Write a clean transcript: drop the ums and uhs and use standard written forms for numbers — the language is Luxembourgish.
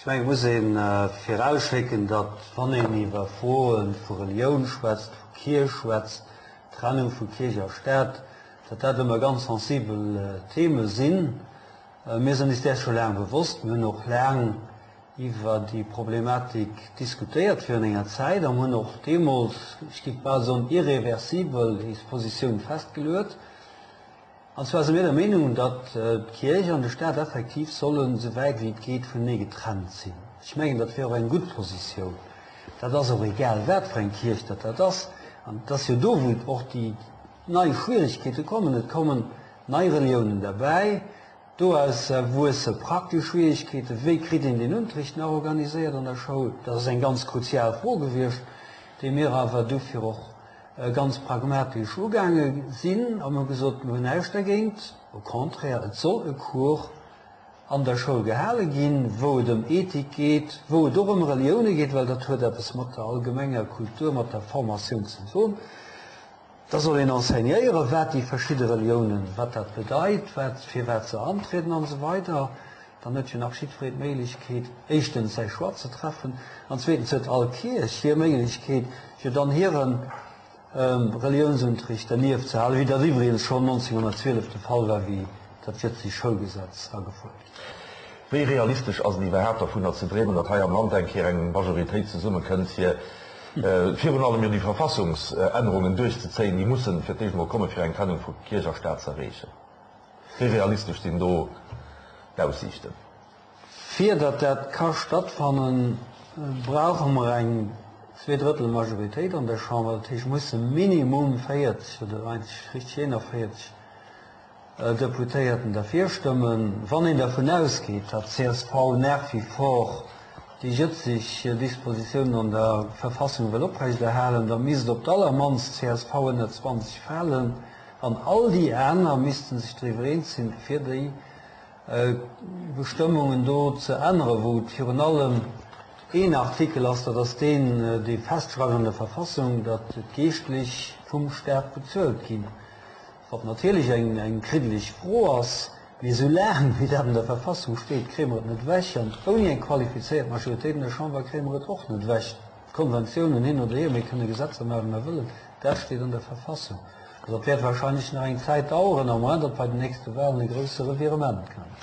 Ech mengen, et muss ee virausschécken, datt wann een iwwer Froe vu Relioun schwätzt, vu Kierch schwätzt, Trennung vu Kierch a Staat, datt dat ëmmer ganz sensibel Theme sinn. Mir sinn eis däers scho laang bewosst. Mir hunn och laang iwwer déi Problematik diskutéiert virun enger Zäit a mir hunn och deemools, ech géif bal soen irreversibel, eis Positioun festgeluet. An zwar si mir der Meenung, datt d'Kierch an de Staat effektiv sollen, esou wäit wéi et geet, vunenee getrennt sinn. Ech mengen, dat wier och eng gutt Positioun. Dat ass och egal, wat fir eng Kierch datt dat ass. An et ass jo do, wou och déi nei Schwierigkeete kommen. Et kommen nei Reliounen derbäi. Doraus erwuesse praktesch Schwierigkeeten. Wéi kritt een deen Unterricht nach organiséiert an der Schoul? Dat ass eng ganz kruzial Fro gewiescht, déi mir awer dofir och ganz pragmatesch ugaange sinn a mir hu gesot, mir hunn näischt dergéint, au contraire, et soll e Cours an der Schoul gehale ginn, wou et ëm Ethik geet, wou et och ëm Relioune geet, well dat huet eppes mat der allgemenger Kultur, mat der Formatioun ze doen. Da soll een enseignéieren, wat déi verschidde Reliounen, wat dat bedeit, wat, fir wat se antrieden an esou weider. Dann huet jo nach jiddweree d'Méiglechkeet, éischtens säi Choix ze treffen an zweetens huet all Kierch hir Méiglechkeet, fir dann hire Reliounsunterricht dernieft ze halen, wéi dat iwwregens schonn 1912 de Fall war, wéi dat jëtzegt Schoulgesetz agefuert ginn. Wéi realistesch ass et iwwerhaapt dervunner ze dreemen, datt hei am Land eng Kéier eng Majoritéit zesummekënnt, fir virun allem jo déi Verfassungsännerungen duerchzezéien, déi mussen fir d'éischt emol kommen, fir eng Trennung vu Kierch a Staat ze erreechen? Wéi realistesch sinn do d'Aussiichten? Fir datt dat ka stattfannen, brauche mer eng Zweedrëttel-Majoritéit an der Chamber. Dat heescht, musse minimum 40 oder eigentlech richteg 41 Deputéierten derfir stëmmen. Wann een dervun ausgeet, datt csv nach wie vor déi jëtzeg Dispositiounen an der Verfassung wëll oprechterhalen, da misst op d'allermannst csv ënner 20 falen an all déi aner misste sech driwwer eens sinn, fir déi Bestëmmungen do ze änneren, wou et virun allem een Artikel ass, dat ass deen, dee festschreift an der Verfassung, datt d'Geeschtlech vum Staat bezuelt ginn. Wat natierlech eng kriddeleg Fro ass, mee esou laang wéi dat an der Verfassung steet, kréie mer et net ewech. An ouni eng qualifizéiert Majoritéit an der Chamber kréie mer et och net ewech. D'Konventiounen hin oder hier, mir kënne Gesetzer maachen, wéi mer wëllen, dat steet an der Verfassung. Also dat wäert wahrscheinlech nach eng Zäit daueren, à moins datt bei den nächste Wahlen e grousse Revirement kënnt.